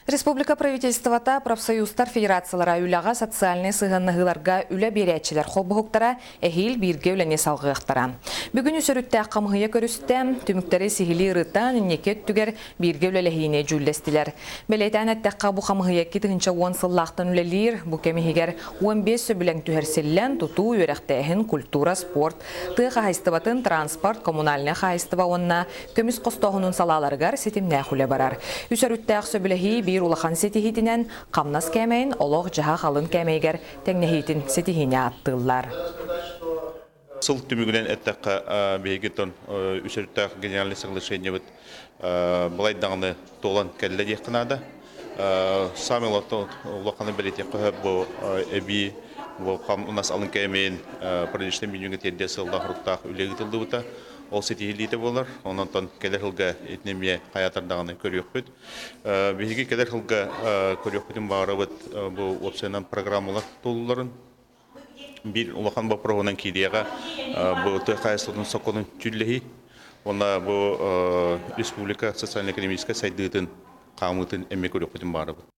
Республика правительствота, профсоюзтар федерациялара үлэҕэ социальнай сыһыаннаһыыларга үлэ биэрээччилэр холбоһуктара эһиил бииргэ үлэни салҕыахтара. Бүгүн үс өрүттээх хамыһыйа көрүстэ, түмүктэри сиһилии ырытан, инники өттүгэр бииргэ үлэлэһиини дьүүллэстилэр. Бэлиэтээн эттэххэ, бу хамыһыйа 2010 сыллаахтан үлэлиир, бу кэм иһигэр 15 сөбүлэҥ түһэрсиллэн, тутуу, үөрэхтээһин, культура, спорт, тыа хаһаайыстыбатын, транспорт, коммунальнай хаһаайыстыба уонна Көмүс хостооһунун салааларыгар ситимнээх үлэ барар. Үс өрүттээх сөбүлэһии биир улахан ситиһиитинэн хамнас кээмэйин олох-дьаһах алын кээмэйигэр тэҥнэһиитин ситиһиини ааттыыллар. Сыл түмүгүнэн эттэххэ, биһиги үс өрүттээх генеральный соглашениебыт балай даҕаны туолан кэллэ диэххэ наада. Саамай улаханы бэлиэтиэххэ сөп бу эбии бу хамнас алын кээмэйин приличный менюга тиэрдиэ сыаллаах-соруктаах үлэ ыытыллыбыта. Ол ситиһиллиитэ буолар. Онон кэлэр сылга итини эмиэ хайаатар даҕаны көрүөхпүт. Биһиги кэлэр сылга көрүөхпүтүн баҕарабыт бу уопсайынан программалар тулларын. Биир улахан боппуруоһунан киириэҕэ бу тыа хаһаайыстыбатын сокуонун дьүүллэһии уонна бу республика социально-экономическай сайдыытын хаамыытын эмиэ көрүөхпүтүн баҕарабыт.